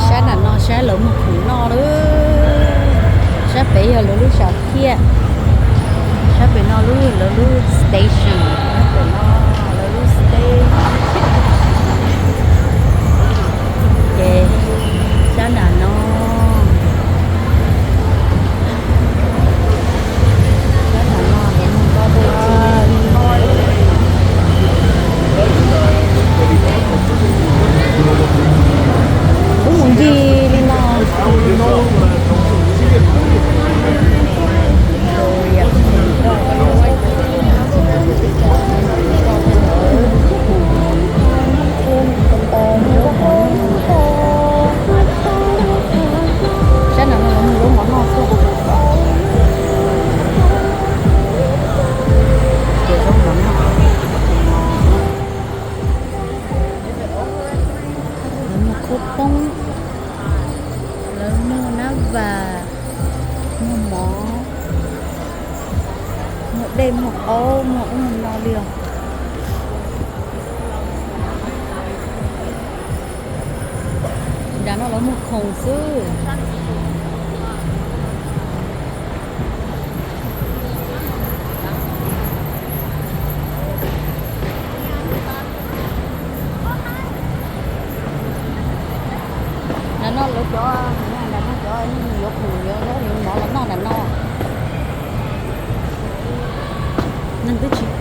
Sab nram no sab lawv muag khoom noj lawm. Sab pem yog lawv lub sam thiaj. Sab pem no lub lawv lub station, sab pem no lawv lub station. Ces sab nram no, sab nram no lawv muag tau dej ci. Wb mus ncig li no. Sab nram no lawv muag zaub mov noj xwb. Ces zaub mov noj. Lawv muag khaub poob, lawv muag nab vas, muag mov, muag dej, muag qaub, muag ub muag no li os. Nram no lawv muag khoom xwb. Nram no lawv cov, nram no cov neeg yuav khoom yuav zaub yuav mov los noj nram no. Neeg twb tsis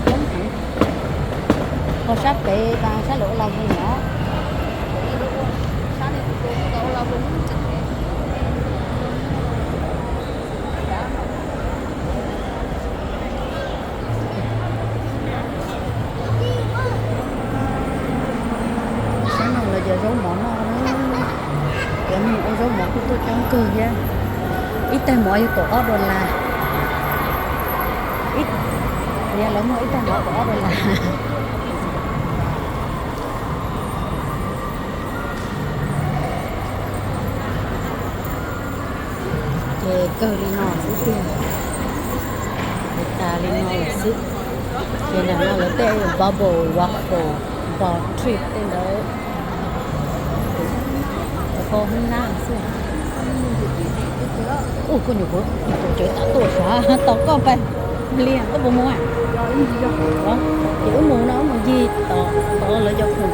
coob heev. Ho sab pem mas sab lawv ua las vees no. Sab no lawv cov zaub mov noj na. Cov neeg ua zaub mov kuj tuaj coob kawg thiab. Ib tais mov yog kaum ob dollar. Niag lawv muag ib tais mov kaum ob dollar. Ces kawg li no xwb tiag, ces tas li no lawm xwb. Ces nram no lawv tej bubble waffle, ball trip tej ntawd. Cov ko hnub nab xwb. Ub, koj nyuam qhuav tus cawv tau tuaj xav tau koj pais li koj puas mus? Ces wb mus no wb mus ncig tod, tod lawv cov khoom.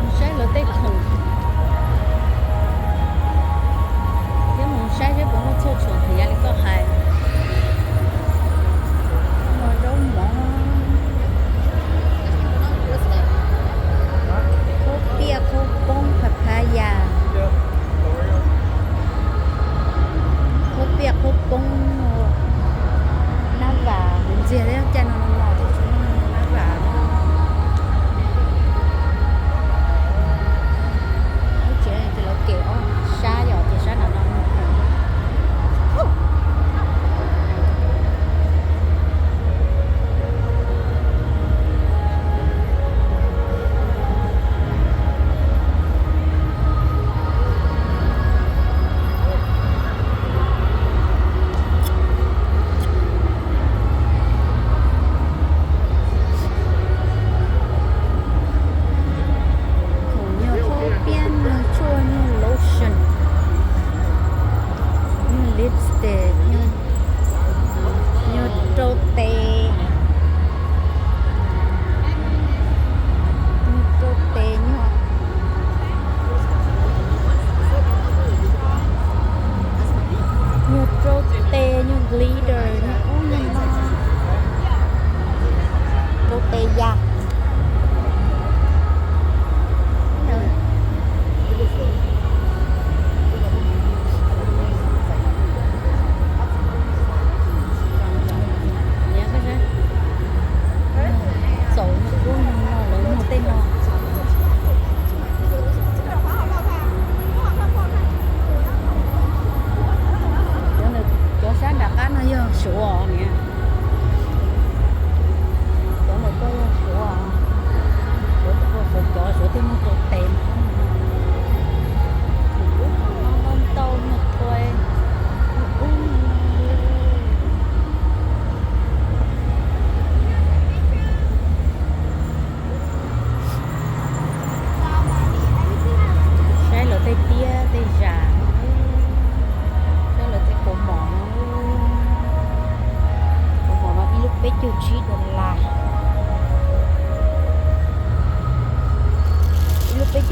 Mus saib lawv tej khoom thiab mus saib seb puas muaj tshuaj tshuam heev li koj hais. Muaj zaub mov.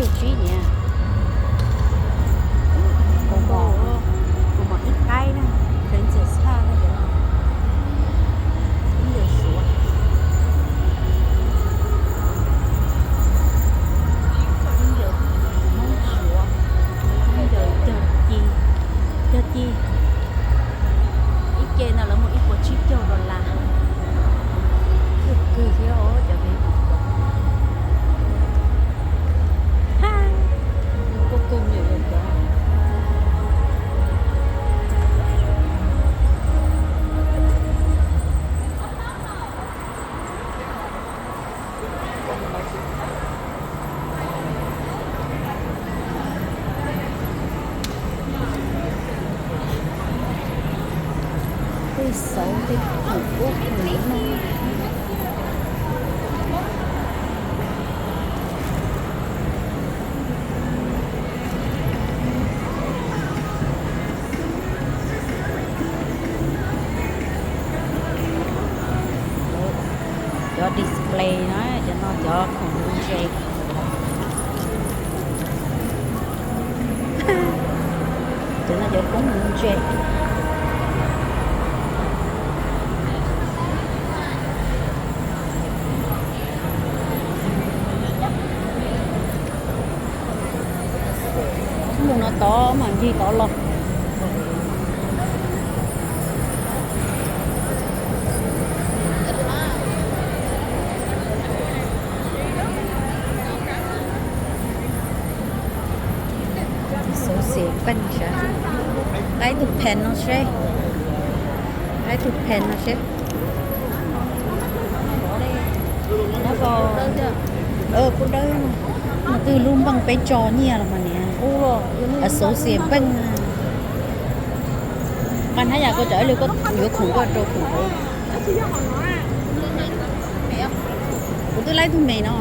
Tsib niam, kuv mos ib qaib na, kheev ntxias tshaj na cov no. Ib ncawg Suav, ib ncawg Hmoob Suav, ib ncawg cog ci, cog ci. Ib ce no lawv muaj ib puas tsib caug dollar. Kawg kawg thiab os cov baby. Kuj kawg nyiam cov. Tej xauv tej khoom ub khoom no. Cov display na, cov no cov khoom ntse. Cov no cov koob ntse. Mus no tod mas ncig tod los. Xauv xim peej sav. Qaib tus phees no seb. Qaib tus phees no seb. Kuv dawb, mus twg lub npeej peb tso nyiaj los mas niam. Xauv xim peej. Nqa hnab yam koj tso ib lwg koj yuav khoom koj rau khoom hauv. Kuv twb laib tug me no.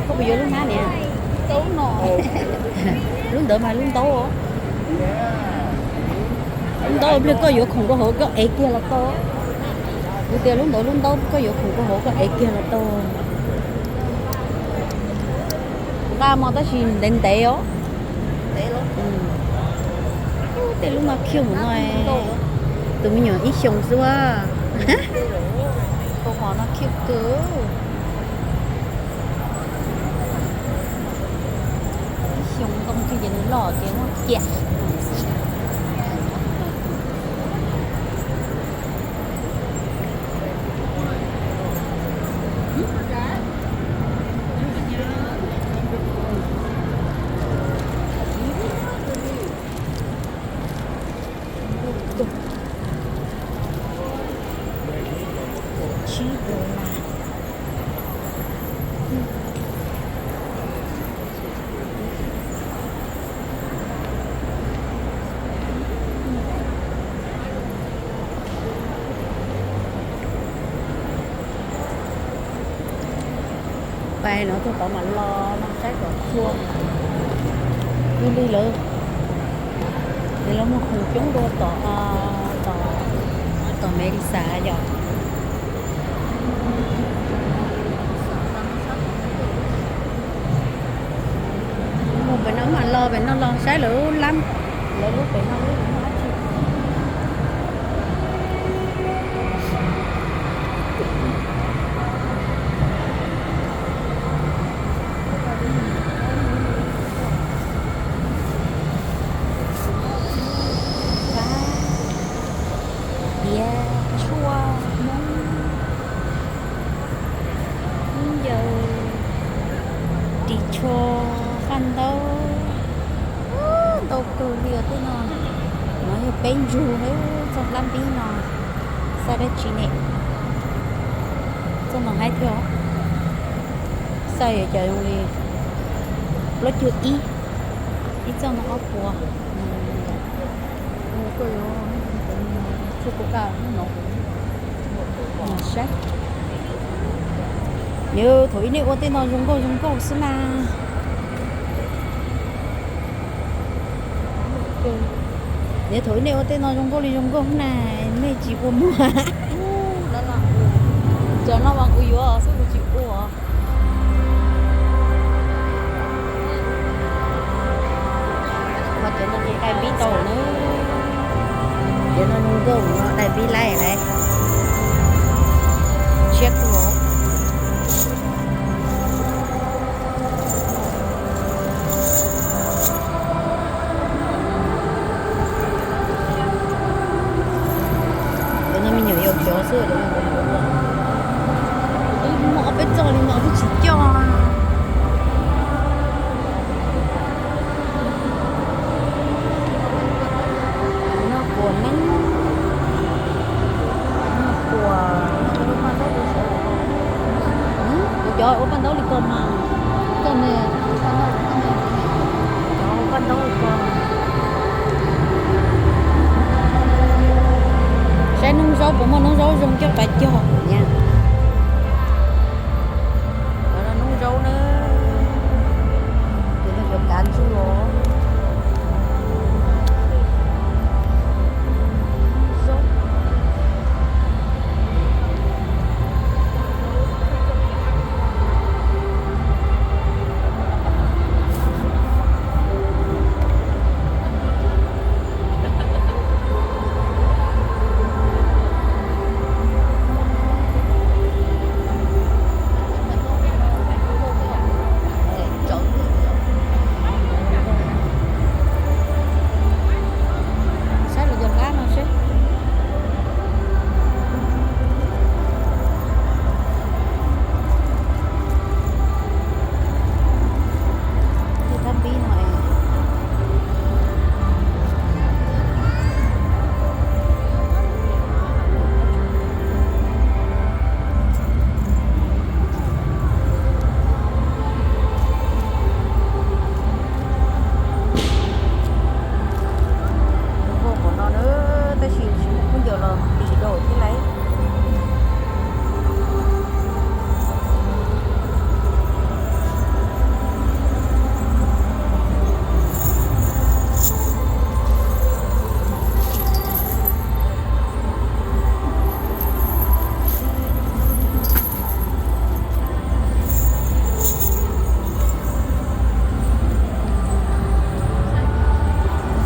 Koj puas yuav lub hnab niam? Lub ntawd mas lub ntaub. Lub ntaub pliag koj yuav khoom rau hauv koj ev kiag los tau. Kuv tias lub ntawd lub ntaub koj yuav khoom rau hauv koj ev kiag los tau. Nqa mos tab sis ntev ntev os. Tej lub no khiv mus no, tus me nyuam ib xyoos xwb. Kaus mom no khiv kawg. Ib xyoos ntoo kiag ces nws loj ces muab ciam. Tsib dollar. Pais no tuaj tod mas los no saib kom txhua yug li lawm. Ces lawv muag khoom coob dua tom, tom Melissa yom. Mus pem no mas los pem no los saib lawv lub lab, lawv lub pem no lub dab tsi. Tiav tshuaj Hmoob, ib ncaws ris tsho, faj ntaub, ntau kawg li os tej no. No yog peb ntsug xwb, txoj hlab npib no xaj dab tsi ne? Txoj no haib thiab os. Xaj yuav cov zoo li plaub caug ib, ib txoj no ob puas. Koj yuav tshuaj kua kaj no, saib. Yog thaum ub nej ua tej no zoo nkauj zoo nkauj xwb na. Niam thaum nej ua tej no zoo nkauj li zoo nkauj na, nej tsis ua muag. Cov no mas kuv yuav xwb, kuv tsis ua. Ho cov no ces dai npib tau na. Cov no zoo nkauj no dai npib laij lawm. Tshiab kawg os. Cov no me nyuam yaus cov xwb. Twb muaj ob peb txoj li no twb tsis coj. Noj puas neeb, noj puas, kuv cov ua paj ntaub li ko mas, cov ua paj ntaub li ko. Saib noob zaub puas muaj noob zaub zoo coj pais cog kuv na. Cov no noob zaub na, ces no cov kav ntswg os. Saib lawv cov hlab no seb. Tej hlab npib no es. Nkauj qhov no na, tab sis tsis muaj khaub ncaws los tis rau thiab lauj.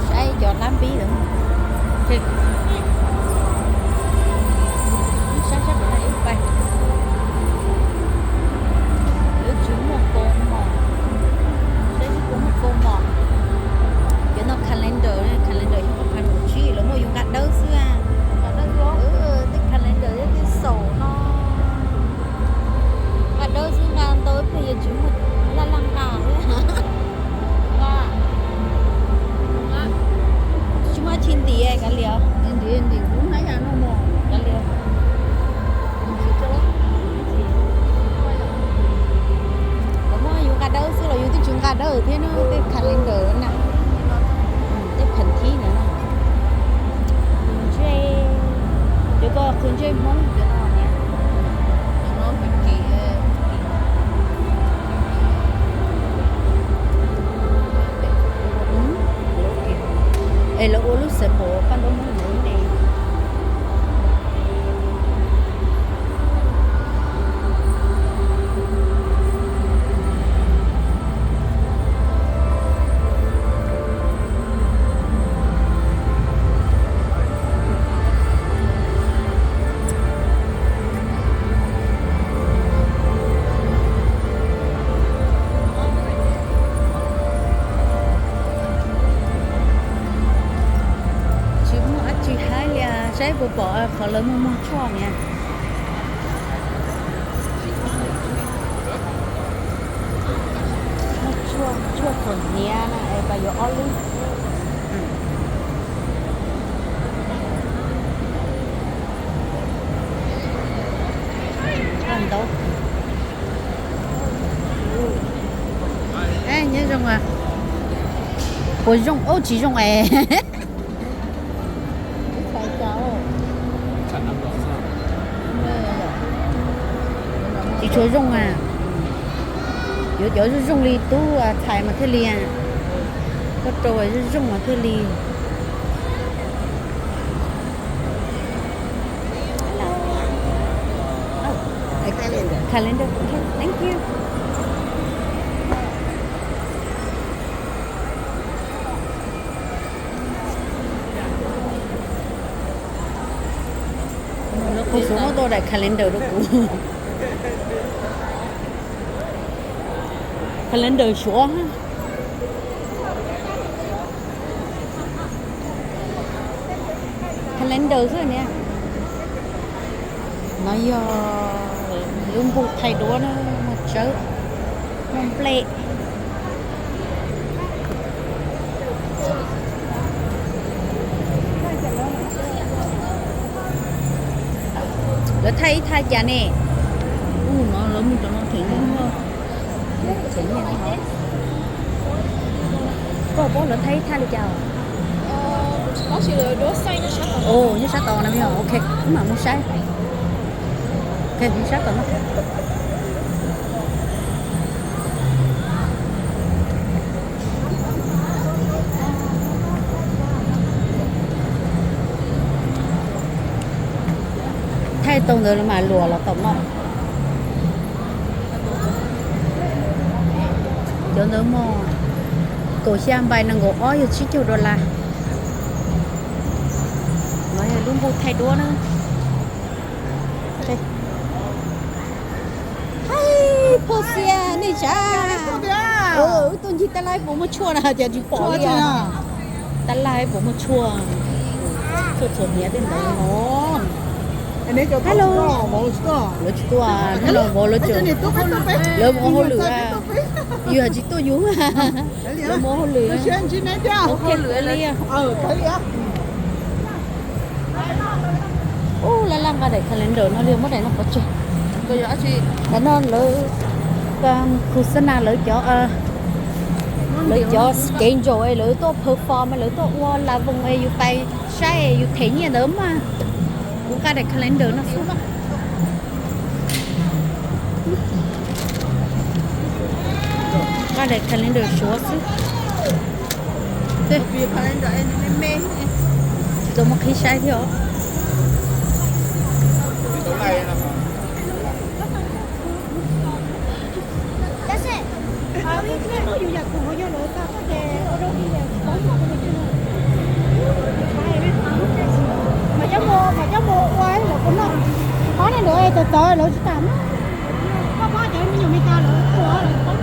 Saib cov hlab npib lawm. Saib sab tom no ib pab. Lawv tsis muaj kaus mom. Saib seb puas muaj kaus mom. Cov no calendar, calendar xyoo ob phav kaum tsib, lawv muaj yus nqa dawb xwb. Tej calendar thiab tej xaum no nqa dawb xwb, nqa ntau ib pliag yuav tsis muaj laj laj nqa xwb. Tsis muaj dab tsi ntim kav liam. Ntim ntim kuv hnab yam no mog kav liam. Lawv muab yus nqa dawb xwb los yus twb tsis nqa dawb thiab na, tej calendar na, tej pheem thib ntawd na. Qhwv ntsej, cov ko qhwv ntsej Hmoob cov no niam. Es lawv ua lub xeem pos paj ntaub Hmoob ntawd ne. Tsis muaj dab tsi haib li, saib puas pom qhov lawv muag muag tshuaj niam. Muag tshuaj, tshuaj thaum hniav na es pas yuav ob lub. Paj ntaub. Nyob zoo. Puas zoo? Ub, tsis zoo es. Tsis tshua zoo a. Yuav cov zoo zoo li tub txhais mas thiaj li. Koj rau zoo zoo mas thiaj li. Calendar. Okay, thank you. Kuv xub muab tau daim calendar rau kuv. Calendar Suav. Calendar xwb niam. No yog lub npuj thaij duab na, muaj tsawb, muaj nplej. Lawv thaij ib thaj cas ne? Ub, no lawv muaj cov no them nyiaj. Koj paub lawv thaij ib thaj li cas? Ov, nyob sab tod na, ok, wb mam mus saib. Ok, mus saib tom no. Thaij tau ntawd los mam luam los tom no. Cov ntawd muaj kaum xya npaim nees nkaum ob yog tsib caug dollar. No yog lub npuj thaij duab na. Hai, phoj xia nej sav. Wb tuaj ncig tab laj puas muaj tshuaj na, cas tsis pom li os. Tab laj puas muaj tshuaj, tshuaj txhuam hniav tej ntawd. Hello. Lawv tsis tuaj, hnub no vauv lawv, lawv mus ua hauj lwm. Yus tsis tuaj yus, lawv mus ua hauj lwm. Ua hauj lwm li. Ub, laj laj nqa daim calendar no li, muab daim no pov tseg. Daim no lawv, khusana lawv cov, lawv cov schedule lawv tuaj perform, lawv tuaj ua las voos es yus pais saib yus them nyiaj ntawd mas. Kuv nqa daim calendar no xwb. Nqa daim calendar Suav xwb. Tsis tau muaj qhib saib thiab os. Mas coj mus ua lawv kuv noj, qhov nej ntawd txawv txawv lawv tsis tas na. Koj pab cov me nyuam Meskas lawv ua lawv pab.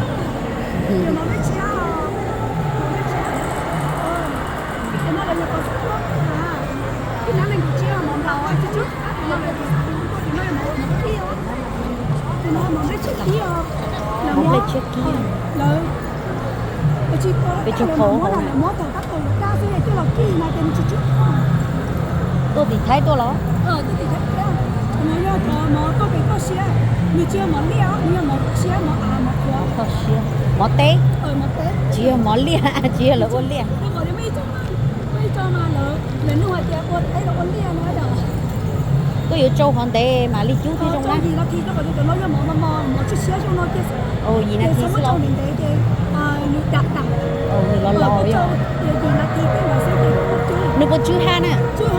Mov nplej tshiab kib. Peb tsis qhov hauv na. Tuaj tim Thaib tuaj los? Toj siab, mov teb, tsis yog mov liaj, tsis yog lawv ua liaj. Koj yuav tsau hov ntev mam li cub thiaj zoo na. Yim nas this xwb los? Nws los los. Nws puas tswb hab na? Tswb.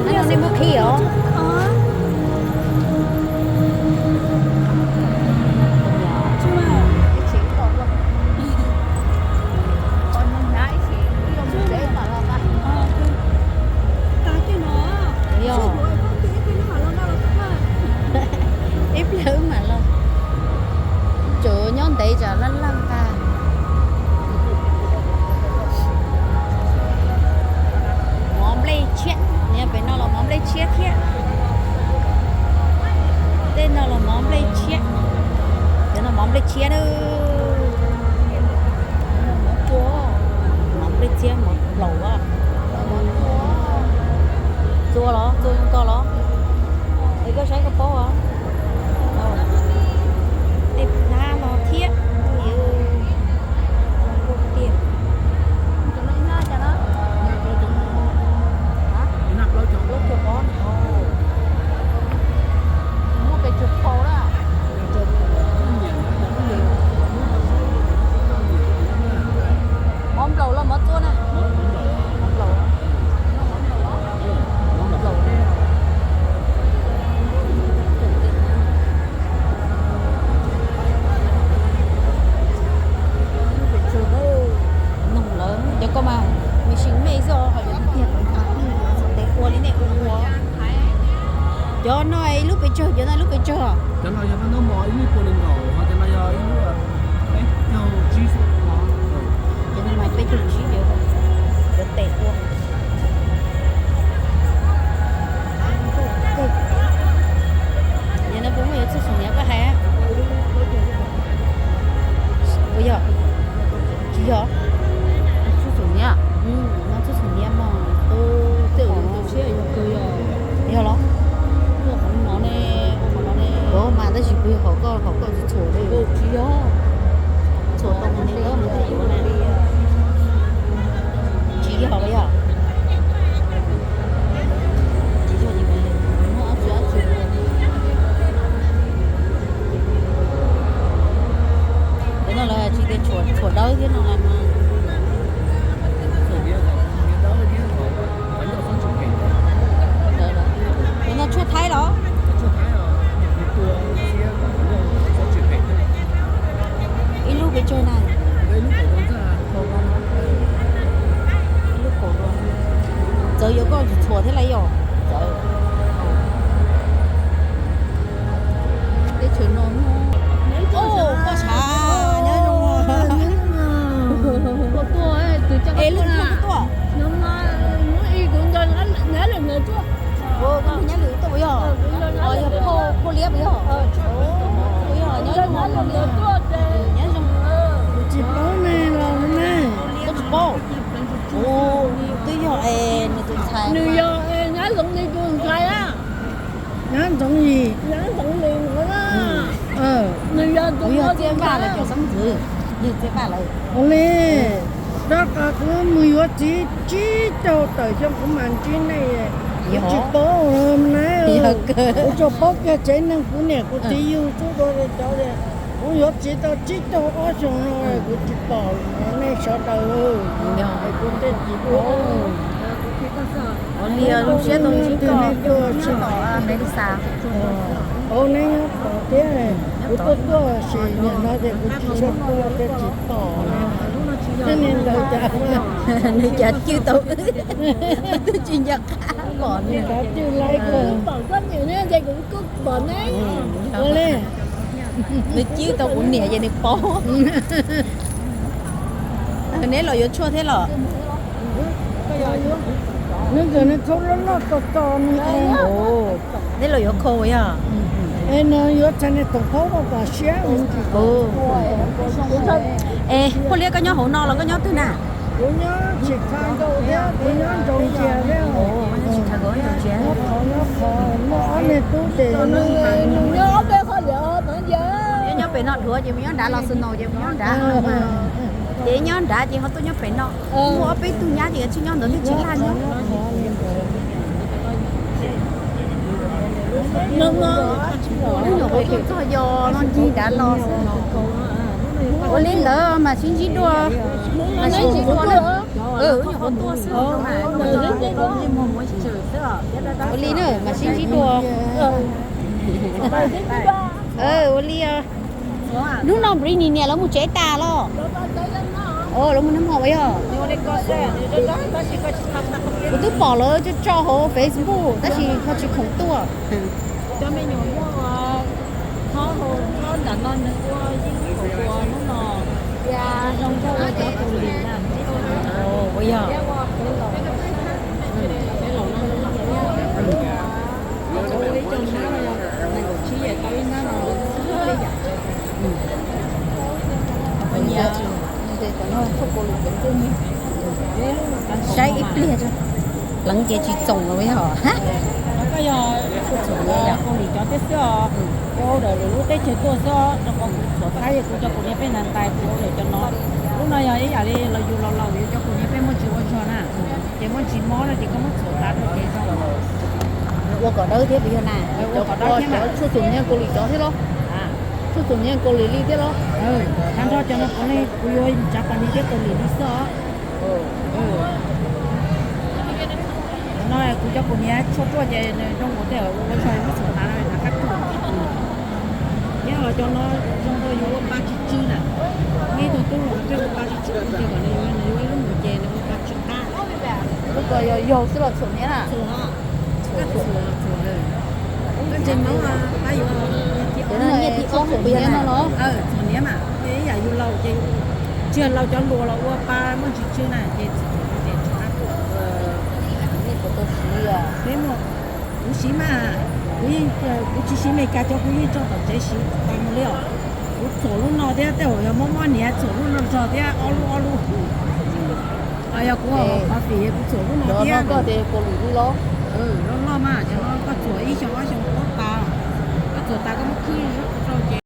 Nej muab qhib os. Ib pliag wb mam los. Tsuas nyob ntev tsam laj laj tag. Mov nplej tshiab, niag pem no los mov nplej tshiab thiab. Tej no los mov nplej tshiab. Cov no mov nplej tshiab na. Mov nplej tshiab, mov plaum. Txua los, txua zoo ko los? Es koj saib koj paub os. Tej hnab no thiab. Muaj pes tsawg phau na. Mov nplaum los mov txua na? Mov nplaum. Mov nplaum. Peb caug, cov no lub peb caug. Cov no yog peb ntaub mos ib lub pua nees nkaum, ho cov no yog ib lub peb caug tsib xwb. Cov no mas peb caug tsib, cov tes tua. Yog no puas muaj yuav txhua xoom niam koj hais? Puas yog? Tsis yog. Txhua xoom niam. No txhua xoom niam mas. Tej tus tshiab yog kawg yog. Yog los? Tuaj qhov no ne, ua qhov no ne. Ua mas tab sis kuv yog hom koj, hom koj txhua txhua li. Tsis yog. Txhua tau mus li lawm mas tej yuav na. Tsis yog los yog? Tsis yog ces muab ob txhua ob txhua. Cov no lawv tsis tias tshuam dawb thiab no los mas. Cov no tshuaj Thaib los? Ib lub pes tsawg na? Ib lub kaum dua. Txawv yuav koj txhua thiab lawm yom? Txawv. Teb chaws no, o, koj tshav nyob zoo. Es lub no tuaj. Koj nyab lwm tuaj puas yog? Yog phauj liab puas yog? Puas yog nyob zoo, nyob zoo. Tsis paub ne los ne. Koj tsis paub? Twb yog es nws tus ntxhais. Nws yog nyab Zoov li tus ntxhais a. Nyab Ntxoov Yim. Kuv yog Txiaj Vaj lawv cov xeeb ntxwv, yog Txiaj Vaj lawv. Ua li, rov qab kuv mus yuav txiv tsib caug tawm xyoo kuv mam ntsib nej. Kuv tsis paub na, kuv tsuas paub kiag tsev neeg kuv niam kuv txiv yug xub dua li cov. Kuv yuav txiv tau tsib caug ob xyoo no kuv tsis pom nej sawv daws, kuv tej tsis paub. Ua li, zoo siab tau ntsib koj, neb tuaj tom Melissa. Neb nyob tom thiab, kuv tuaj tuaj sim nim no ces kuv tsis tshua tuaj thiaj tsis pom. Thiab li ntawd cas nws cas cwj tau wb, twb tsis nco qab pom nws. Cas cwj laib kawg. Ua li, nws cwj tau kuv niam ces nws paub. Neb los yuav tshuaj thiab los? Neb los yuav khau yog? Es nws yuav txhais niag toom phaub kom siab. Es Phuaj Liab, koj nyob hauv no los koj nyob twg na? Kuv nyob Chicago thiab kuv nyob Georgia thiab. Nyob qhov, nyob qhov, muaj ob niag tub ces nyob pem no dhuav ces mus nyob nrad, los Snow ces mus nyob nrad. Ces nyob nrad ces ho tuaj nyob pem no. Muaj ob peb tug nyab ces tsis nyob ntawd thiaj tsis laj nyob. Nyuam qhuav tuaj txog yos no ncig nrad los xwb. Ua li ntawd mas sib ntsib dua, mas sib ntsib dua na. Nyuam qhuav tuaj xwb. Ua li na mas sib ntsib dua. Ua li. Hnub no Britney niam lawv mus tsev tas los? Lawv mus noj mov yog? Kuv twb pom lawv tso tso hauv Facebook tab sis ho tsis khoom tuaj. Ua yog. Saib ib pliag, pleev ces tsis txoom los yog. Koj yog Kaus Lim cov thiab xwb os. Kuv ua ntawm lwm lub teb chaws tuaj xwb os, rau qhov kuv txhuam tab yog kuv cov kaus hniav peb ntais ntais kuv ua ntawm cov no. Lub no yog ib yam li los yus laus laus yus cov kaus hniav peb muaj ntsis ua zog na, ces muaj ntsis mob no ces koj muab txhuam tas rau ces zoo. Ua kom dawb thiab puas yog na? Ua kom dawb thiab na. Tshuaj txhuam hniav Kaus Lim cov thiab los? Tshuaj txhuam hniav Kaus Lim li thiab los? Tag nrho cov no puav leej kuv yuav tsav pas hniav thiab Kaus Lim li xwb os. No kuv cov kaus hniav tshuaj ruaj ces nws zoo nkaus tej ua zog muab txhuam tas no na kab tuaj. Nyob los cov no zoo rau yus ua pa tsw tsw na. Neb tug tub los peb ua pa tsw tsw ces kom nws yuav, nws yuav ib lub mus ces nws ua pa tsw qab. Lub ko yog yaug xwb los txhuam hniav na? Txhuam, txhuam, txhuam. Koj ntseeg Hmoob, pab yuav niam thib ob niam thib ob puas yog no los? Txom niam mas ib yam yus laus ces tsis yog laus cov hluas los ua pa muaj ntsis tswg na ces txom ces tsis qab tuaj. Peb muaj, kuv siv mas, kuv yeej, kuv tsis siv Meskas cov, kuv yeej tso tom tsev siv tas mus li os. Kuv txuam lub no thiab tej zaum yog mob mob niam txuam lub no nrog thiab ob lub ob lub. Yog kuv qhov fim kuv txuam lub no thiab. Loj loj mas cov no koj txuam ib xyoo ob xyoo koj tas, koj txuam tas koj muab khwb rau ces